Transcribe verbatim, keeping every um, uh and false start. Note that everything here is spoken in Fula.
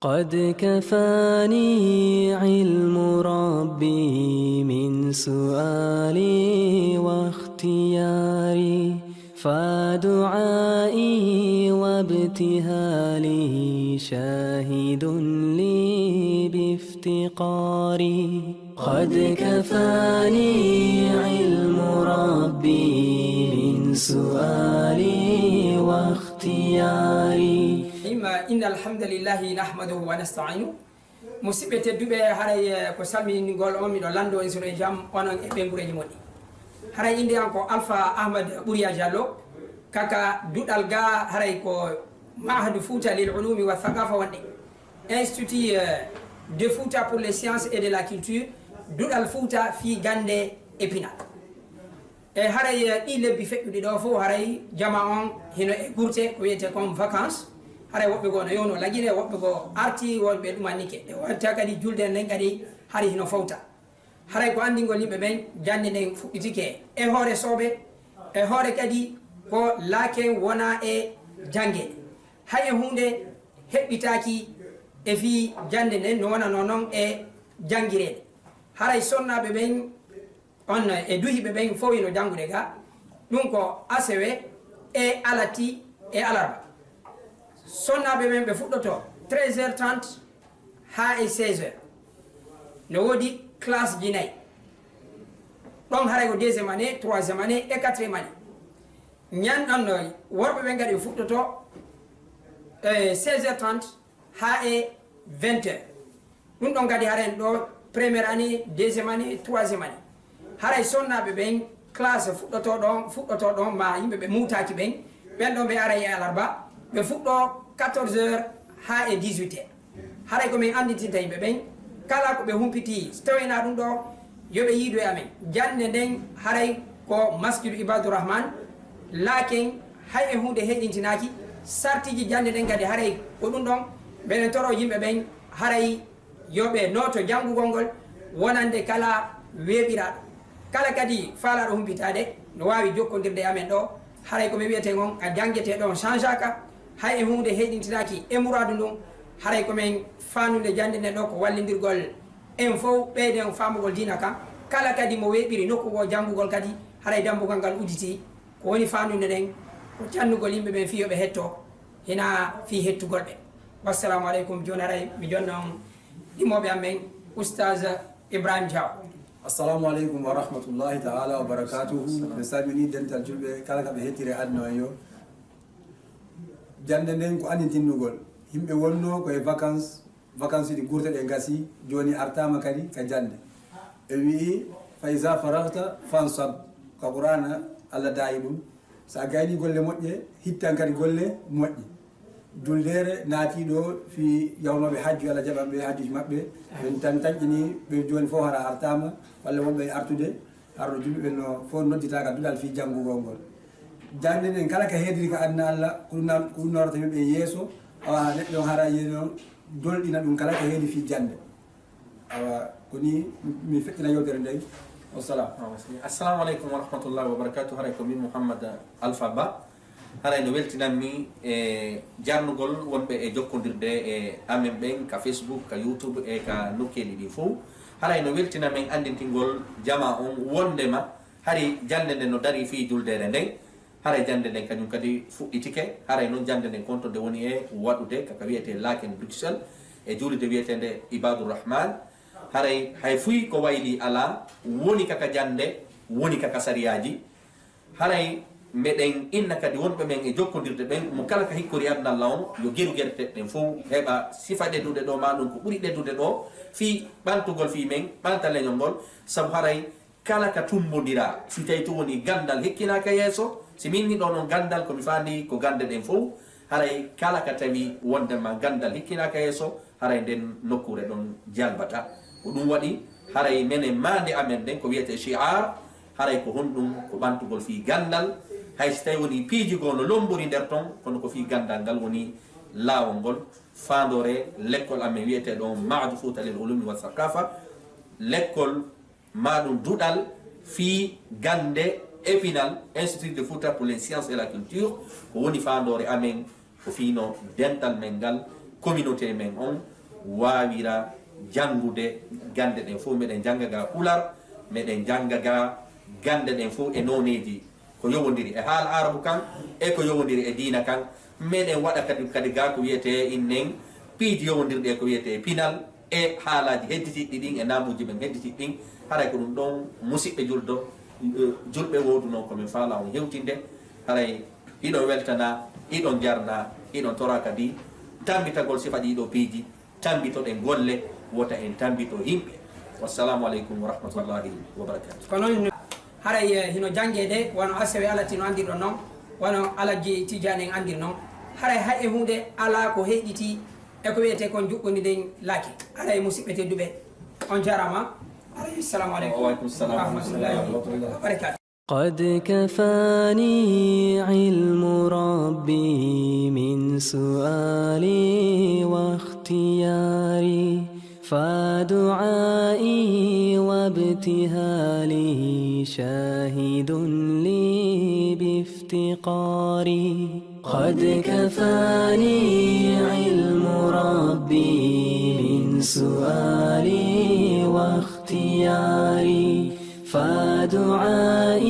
قد كفاني علم ربي من سؤالي واختياري، فدعائي وابتهالي شاهد لي بافتقاري. قد كفاني علم ربي من سؤالي واختياري. Imma inna alhamdulillahi nahmaduhu wa nasta'inu. Musidɓe tedduɓe, haray, eh, ko salminingol on, miɗo lanndo en sino e jam, onon e ɓeyngureeji moƴƴi. Haray innde an ko Alpha Ahmad Ɓuriya Jallo, kaka duɗal ga haray ko Mahadu Fuuta lil Ulumi wa Thaqafa wonɗe, Institut, eh, de Fuuta pour les sciences et de la culture, duɗal Fuuta fii gannde e pinal. E haray, eh, ɗi lebbi feƴƴuɗi ɗo fof, haray jama on hino e gurte, ko wiyetee kon vacances. Haray woɓɓe goo no yowno lagine, woɓɓe goo arti, woɓɓe ɗumannike. E wonta kadi julde nden kadi hari hino fowta. Haray ko anndingol yimɓe ɓen jannde nden fuɗɗitike e hoore sooɓe, e hoore kadi ko laaken wona e jannge. Hay e huunde heɓɓitaaki e fii jannde nden no wonanoo non e janngireede. Haray sonnaaɓe ɓen on e duhiiɓe ɓen fof hino janngude ga. Ɗum ko asewe e alati e alarba. Sonnaaɓe ɓen ɓe fuɗɗoto treize heures trente haa e seize heures. No woodi classe ji nayi. Ɗon haray ko deuxième année, troisième année e quatrième année. Ñan ɗon no worɓe ɓen kadi ɓe fuɗɗoto, eh, seize heures trente haa e vingt heures. Ɗum ɗon kadi haren ɗo première année, deuxième année, troisième année. Haray sonnaaɓe ɓen classe fuɗɗotoo ɗon, fuɗɗotoo ɗon ma yimɓe ɓe muutaaki ɓen, ɓen ɗon ɓe aray e alarba, ɓe fuɗɗoo quatorze heures haa e dix-huit heures. Haray ko min annditinta yimɓe ɓen, kala ko ɓe humpitii, so tawii na ɗum ɗo, yo ɓe yiidu e amen. Jannde nden haray ko Masjidu Ibadu Rahman, laaken hay e huunde heyɗintinaaki, sartiiji jannde nden kadi haray ko ɗum ɗon. Mbeɗen toroo yimɓe ɓen haray yo ɓe nooto janngugol ngol wonande kala weeɓiraaɗo. Kala kadi faalaaɗo humpitaade no waawi jokkondirde e amen ɗo. Haray ko mi wiyetee ngon a janngetee ɗon changeaka, hay e huunde heyɗintinaaki e muraadu ndun. Haray ko men faandude jannde nden ɗo ko wallindirgol en fow ɓeyden faamugol diina kan. Kala kadi mo weeɓiri nokku goo janngugol kadi, haray dambugal ngal udditii. Ko woni faandude nden ko jannugol yimɓe ɓen fii yo ɓe hetto, hinaa fii hettugol ɓe. Wassalamu aleykum. Jooni haray mi jonna on ɗimooɓe am ɓen, Oustaz Ibrahim Diaw. Assalamu aleykum wa rahmatullahi ta'ala wa barakatuhu. Mi salmini dental julɓe kala ka ɓe hettiri aduna on yo. Jannde nden ko anndintinnugol. Yimɓe wonno ko e vacances, vacances ɗi gurte ɗe gasi, jooni artaama kadi ka jannde. E wi'i, "Fa iza faragta fansab." Ka Qur'aana, Allah daayi ɗum. So a gayni golle moƴƴe, hittan kadi golle moƴƴe. Juldeere naati ɗo fii yawnooɓe hajju, Allah jaɓan ɓe hajjuuji maɓɓe. Ɓen tan tanƴini ɓe jooni fof hara artaama, walla wonɓe e artude, harno julɓe ɓen no fof nodditaa ka duɗal fii janngugol ngol. Jannde nden kala ka heediri ka aduna Allah, ko ɗum na-, ko ɗum nawrata yimɓe yeeso, awa neɗɗo on hara yino dolɗina ɗum kala ka heedi fii jannde. Awa ko ni mi feƴƴina yewtere nden. Wassalam. Assalamu aleykum wa rahmatullahi wa barakatuh. Haray ko min Mouhammad Alpha Ba. Haray no weltinammi e jarnugol wonɓe e jokkondirde e amen ɓen ka Facebook, ka YouTube e ka nokkeeli ɗi fow. Haray no weltina men anndintingol jama on wondema hari jannde nden no darii fii juldeere nden. Haray jannde nden kañum kadi fuɗɗitike. Haray non jannde nden konto nde woni e waɗude kaka wiyetee Laken Bruxelles e juulirde wiyeteende Ibadu Rahman. Haray hay fuy ko waylii alaa, woni kaka jannde, woni kaka sariyaaji. Haray meɗen inna kadi wonɓe men e jokkondirde ɓen, mo kala ka hikkori aduna Alla on, yo geru gerte ɗen fow heɓa sifa ɗeduɗe ɗo, maa ɗum ko ɓuri ɗedude ɗo, fii ɓantugol fii men, ɓanta leñol ngol, sabu haray kala ka tummbondiraa, si tawii tun woni ganndal hikkinaaka yeeso, si min ni ɗoo non ganndal ko mi faandii ko gannde ɗen fow, haray kala ka tawi wonndema ganndal hikkinaaka yeeso, haray nden nokkuure ɗon jalbata. Ko ɗum waɗi haray menen maande amen nden ko wiyetee shi'ar, haray ko honɗum? Ko ɓantugol fii ganndal, hay si tawii woni piiji goo no lommbori nder ton, kono ko fii ganndal ngal woni laawol ngol. Faandoore lekkol amen wiyetee ɗon Mahadu Fuuta lil Ulumi wa Saqaafa, lekkol maa ɗum duɗal fii gannde e pinal, Institut de Fouta pour les sciences et la culture, ko woni faandoore amen, ko fii no dental men ngal communauté men on waawira janngude gannde ɗen fof. Meɗen njannga ga pular, meɗen njannga ga gannde ɗen fof e nooneeji ko yowondiri e haala arabu kan e ko yowondiri e diina kan. Meɗen waɗa kadi, kadi ga ko wiyetee innen piiji yowondirɗi e ko wiyetee pinal e haalaaji hedditiɗɗi ɗin e naamuuji men hedditiɗɗi ɗin. Haray ko ɗum ɗon, musiɓɓe julɗo, eh, julɓe wooduno ko min faala on hewtinde. Haray hiɗon weltana, hiɗon jarna, hiɗon tora kadi tambitagol sifa ɗiɗo piiji. Tambitoɗen golle, wota en tambito yimɓe. Wassalamu aleykum wa rahmatullahi wa barakatuh. Ko noon, haray, eh, hino janngeede, wano asewe alati no anndirɗon noon, wano Alhaji Tijaani en anndiri noon. Haray hay e huunde alaa ko heyɗiti e ko wiyetee kon njuɓɓundi ndin laake. Haray musiɓɓe tedduɓe, on jarama. Haray, assalamu aleykum. Wa aleykum salam wa rahmatullahi wa barakatuh. قد كفاني علم ربي من سؤالي واختياري، فدعائي وابتهالي شاهد لي بافتقاري. قد كفاني علم ربي من سؤالي واختياري، فدعائي